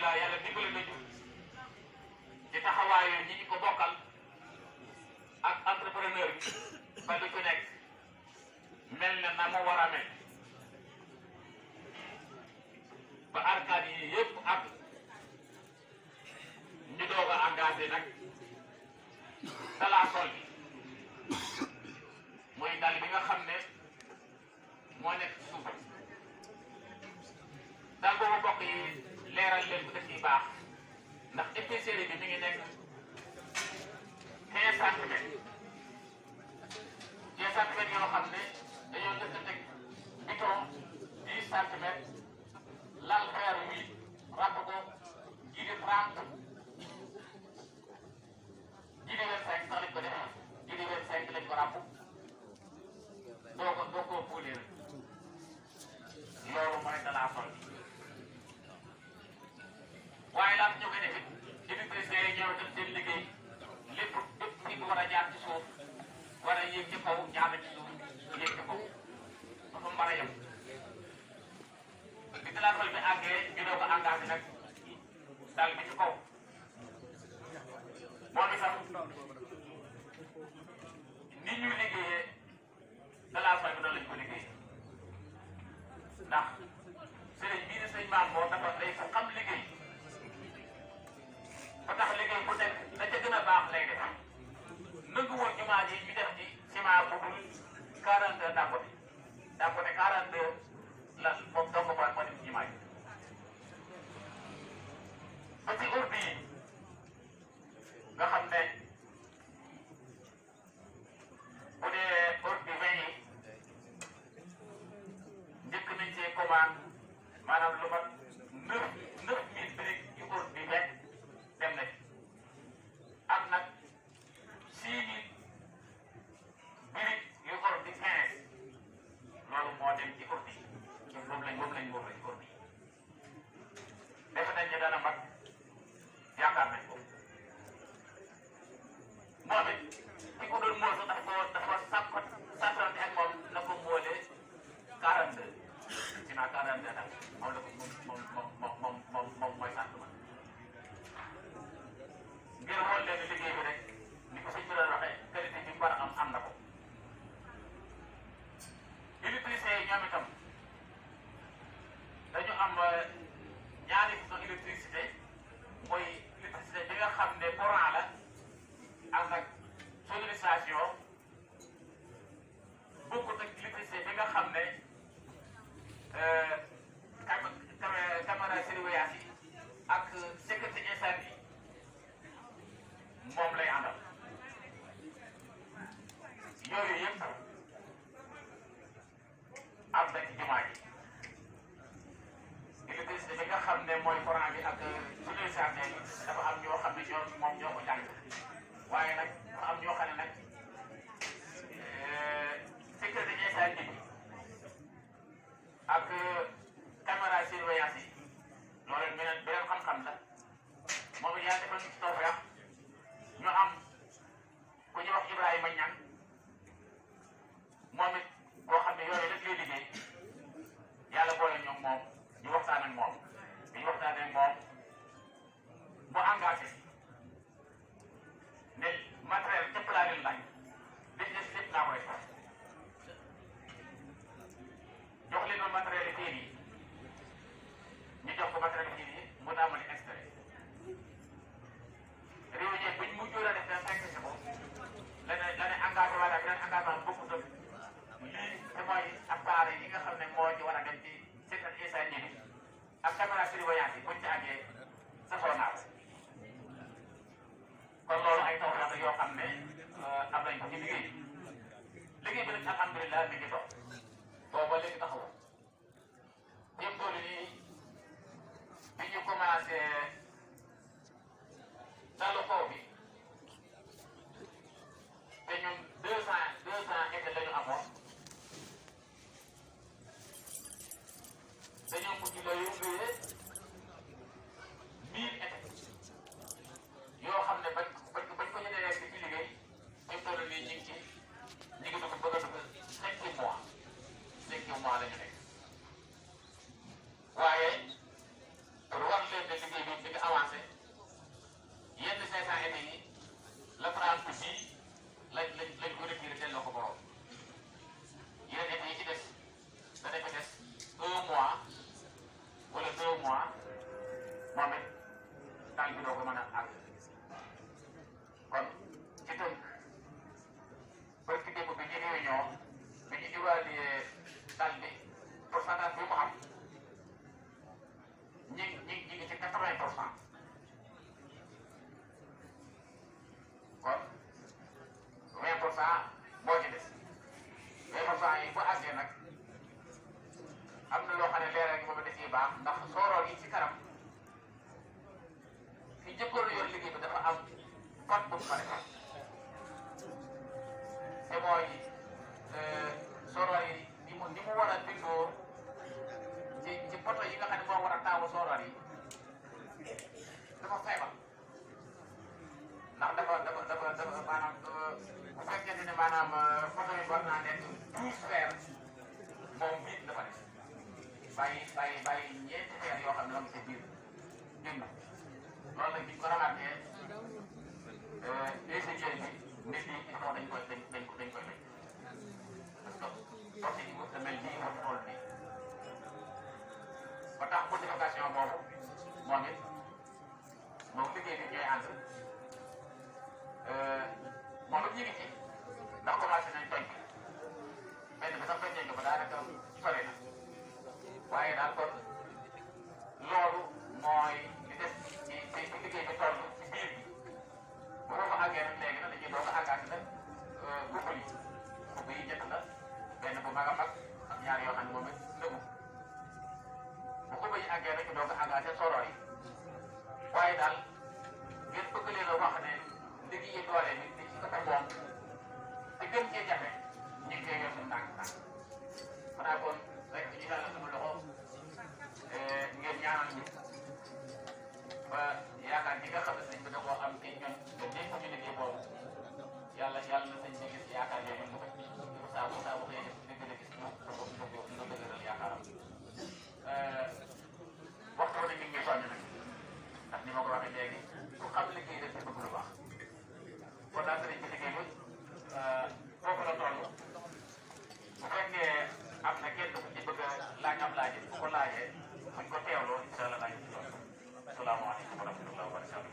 alhamdulilah yàlla dimbali nañu ci taxawaayu ñi ñu ko bokkal ak entrepreneur bi ba lu ci nekk mel na mu war a mel ba arcade yi yëpp ak ñu doog a engagé nag dala sol bi mooy dal bi nga xam ne moo nekk ci suuf dal boobu bokk yi leeral leen bu def ci baax ndax épaisseur bi mi ngi nekk 15 centimètres 15 centimètres yoo xam ne dañoo njëkk a teg biton 10 centimètres lal fer wi ràbb ko ji di 30 ji di 25 sax lañ ko def ji di 25 lañ ko ràbb doo ko puulir loolu mooy dalaa sol waaye laata ñu koy def it électricien yi ñëw def seen liggéey lépp fi mu war a jaar ci suuf war a yéeg ci kaw jaar ci suuf yéeg ci kaw dafa mën a yem bi dalaa sol bi àggee ñu doog a engagé nag dal bi ci kaw moom itam ni ñu liggéeyee dalaa sol bi noonu lañ ko liggéeyee ndax sëriñ bii ne sëñ maam moo dafa day fa xam liggéey ba tax liggéey bu nekk la ca gën a baax lay def nangu woon jumaa ji ñu def ci ciment bu dul 42 dàmpote 42 la moom dong ko moo def ci jumaa ji ba ci urbi yi nga xam ne bu dee urbi 20 yi njëkk nañ see commande maanaam lu mat 9000 briques yu urbi nekk dem na ci ak nag 6000 briques yu urbi 15 loolu moo dem ci urbi moom lañ urbi defe nañ ne dana mat yaakaar nañ ko moom it ki ko doon moo sax dafa sàkkante ak moom na ko mboolee 42 ci naa 42 nag moom la ko moom mooy sant ma ngir xool leen liggéey bi rek ni ko sëñ bi doon waxee qualité bi mu war a am na ko électricien yi ñoom itam dañu am ñaari façon électricité mooy électricité bi nga xam ne courant la ak nag sonorisation bokkut ak électricité bi nga xam ne caméra surveillance yi ak sécurité incendie moom lay àndal yooyu yëpp am na ci jumaa ji électricité bi nga xam ne mooy courant bi ak sonorisation yi dafa am ñoo xam ne moom ñoo ko jàng waaye nag dafa am ñoo xam ne nag sécurité incendie bi ak caméra surveillance yi loolu beneen xam-xam la moom it yaa defal ci tawfeex ñu am ku ñuy wax Ibrahima Niang moom it boo xam ne yooyu rek lay liggéey yàlla boole ñoom moom ñu waxtaan ak moom bi ñu waxtaanee ak moom mu engagé ne matériel képp laa leen laaj business lépp laa koy def jox leen ma matériel yi fii nii ñu jox ko matériel fii nii mu tàmbali extrait réunion bi ñu mujjoon a def daal fekk si ko la ne engagé waaye daal beneen engagement bokkut ak lii te mooy appareil yi nga xam ne moo ci war a dem ci sécurité incendie bi ak caméra surveillance yi buñ ci àggee safoo naa ko kon loolu ay taw la yoo xam ne am nañ ko ci liggéey bi nag alhamdulilah mi ngi dox booba léegi taxaw ñëpp doole nii bi ñu commencé dalu kaw bi te ñun 200 été la ñu amoon dañoo mujj la yóbbee 1000 été yoo xam ne bañ ko ñeneen ci liggéey ñu toll nii ñu ngi dugg bëgg a dugg 5 mois la ñu nekk waaye pour war leen ne liggéey bi moo ci des 20% yi bu àggee nag am na loo xam ne leeral gi moom da ciy baax ndax sooroor yi ci kanam fi jëkkoon a yor liggéey bi dafa am code bu mu fa def te mooy sooroor yi ni mu war a bindoo ci poto yi nga xam ne moo war a taawu sooroor yi dafa feebar ndax dafa maanaam bu fekkente ne maanaam poto yi war naa nekk 12 fer moom biit dafa def bàyyi ñeenti fer yoo xam ne moom ci biir génn loolu nag biñ ko remarqué ingénieur bi nit ñi il faut dañ koy lay parce que tos yi mos a mel nii mos xool nii ba tax modification boobu moom it moom liggéey bi ñooy ànd moom it ñu ngi ci ndax commencé nañ toj benn bi sax tojee nga ba daanaka sore na waaye daal kon loolu mooy li des ci liggéey bi toll ci biir bi bu ko fa àggee nag léegi nag dañuy doog a àggaat nag gubb yi ñett la benn bu mag a mag ak ñaar yoo xam ne moom it nëbu bu gubb yi àggee rek doog a àggaate soro yi waaye daal ngeen bëgg leen a wax ne liggéey doole bi di ci ko moom te gën cee jafe ñu ngi koy yor suñu ndànk-ndànk xanaa kon rek ñu daal sama loxo ngeen ñaanal ñu ba yaakaar ñi nga xam ne sëñ bi da koo am ci ñun ba dégg ñu liggéey boobu yàlla na sëñ bi gis yaakaar yooyu ñu ko saa bu xëyee dëgg la gis ñu ko dëgëral yaakaaram waxtu bi ñu ngi soññ nag ndax ni ma ko waxee léegi ku xam liggéey def ci bëgg lu baax kon daal sëriñ bi liggéey bi foofu la toll bu fekkee am na kenn ku ci bëgg a laaj am laaj bu ko laajee buñ ko teewloo incha allah laaj ci toll salaamaaleykum wa rahmatulah wa barakatuh